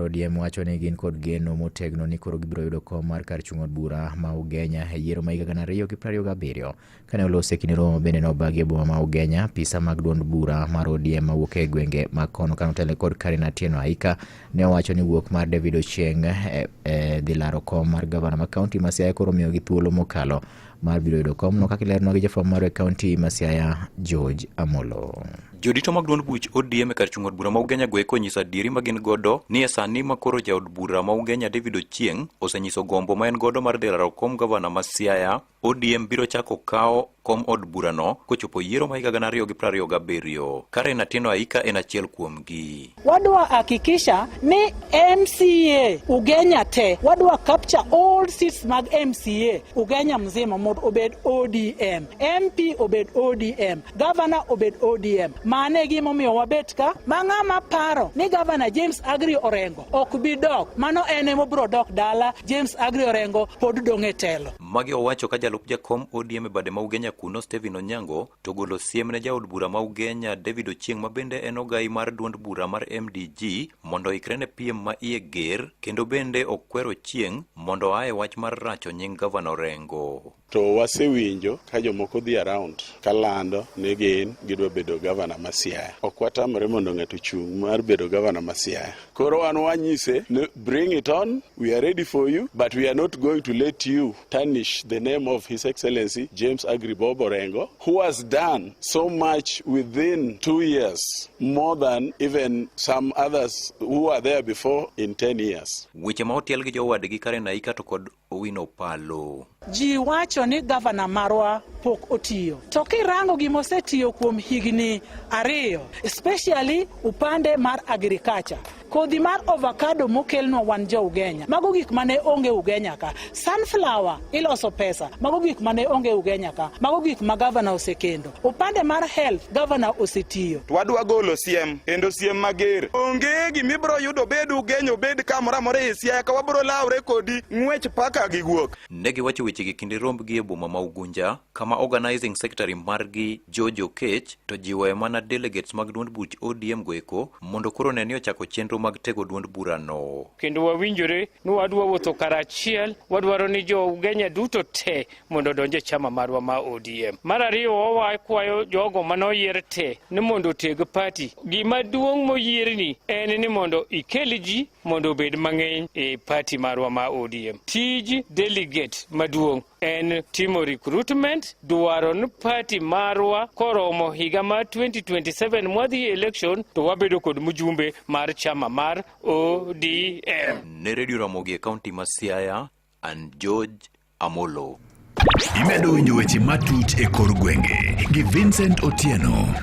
ODM wacho ni gin kod geno motegno ni koro gibiro yudo kom mar kar chung' od bura ma Ugenya e yiero ma higa 2027. Kane olose kinde romo bende nobagi e boma ma Ugenya, pisa mag duond bura mar ODM mawuok e gwenge mag kono kane otelo kod Karen Atieno Aika ne owacho ni wuok mar David Ochieng e, e, dhi laro kom mar gavana ma kaunti ma Siaya koro miyogi thuolo mokalo mar biro yudo komno kaka ileronwa gi jafwambo marwa e kaunti ma Siaya George Amolo. Jodito mag duond buch ODM e kar chung' od bura ma Ugenya goeko onyiso adieri ma gin godo ni e sani ma koro jaod bura ma Ugenya David Ochieng osenyiso gombo ma en godo mar dhi laro kom gavana ma Siaya, ODM biro chako kawo kom od burano kochopo yiero ma higa 2027. Karen Atieno Aika en achiel kuomgi. Wadwa hakikisha ni MCA Ugenya te, wadwa capture all seats mag MCA Ugenya mzima mondo obed ODM, MP obed ODM, Governor obed ODM. Mano e gimomiyo wabet ka ma ng'ama paro ni Governor James Agri Orengo ok bi dok, mano en ema obiro dok dala. James Agri Orengo pod dong' e telo. Magi owacho ka jalup jakom ODM e bade ma Ugenya kuno Stephen Onyango to golo siem ne jaod bura ma Ugenya David Ochieng ma bende en ogai mar duond bura mar MDG mondo oikre ne piem ma iye ger kendo bende okwero Ochieng mondo oa e wach mar racho nying gavana Orengo. To wasewinjo ka jomoko dhi around kalando ni gin gidwa bedo gavana ma Siaya. Ok watamre mondo ng'ato ochung' mar bedo gavana ma Siaya. Koro wan wanyise ni bring it on, we are ready for you, but we are not going to let you tarnish the name of His Excellency James Agri Bob Orengo, who has done so much within 2 years, more than even some others who were there before in 10 years. Weche ma otiel gi jowadgi Karen Aika to kod Owino Palo. Ji wacho ni gavana marwa pok otiyo. To kirango gima osetiyo kuom higni 2, especially upande mar agriculture. Kodhi mar avocado mokelnwa wan jo Ugenya. Mago gik mane onge Ugenya ka. Sunflower iloso pesa. Mago gik mane onge Ugenya ka. Mago gik ma gavana osekendo. Upande mar health, gavana osetiyo. To wadwa golo siem kendo siem mager. Onge gimibiro yudo bed Ugenya obed kamoro amora e Siaya ka wabiro lawre kodi ng'wech paka gi guok. Ne giwacho wechegi kinde rombgi e boma ma Ugunja kama organizing secretary margi George Okech to jiwoe mana delegates mag duond buch ODM goeko mondo koro ne ni ochako chenro mag tego duond burano. Kendo wawinjore ni wadwa wuotho karachiel, wadwaro ni jo Ugenya duto te mondo odonj e chama marwa ma ODM. Mar ariyo, wakwayo jogo manoyier te ni mondo oteg party. Gima duong' moyierni en ni mondo ikel ji mondo obed mang'eny e party marwa ma ODM. Tij delegate maduong' en timo recruitment, dwaro ni party marwa koromo higa mar 2027 mwadhi e election to wabedo kod mjumbe mar chama mar ODM. Ne Radio Ramogi e kaunti ma Siaya, an George Amolo. Imedo winjo weche matut e kor gwenge gi Vincent Otieno.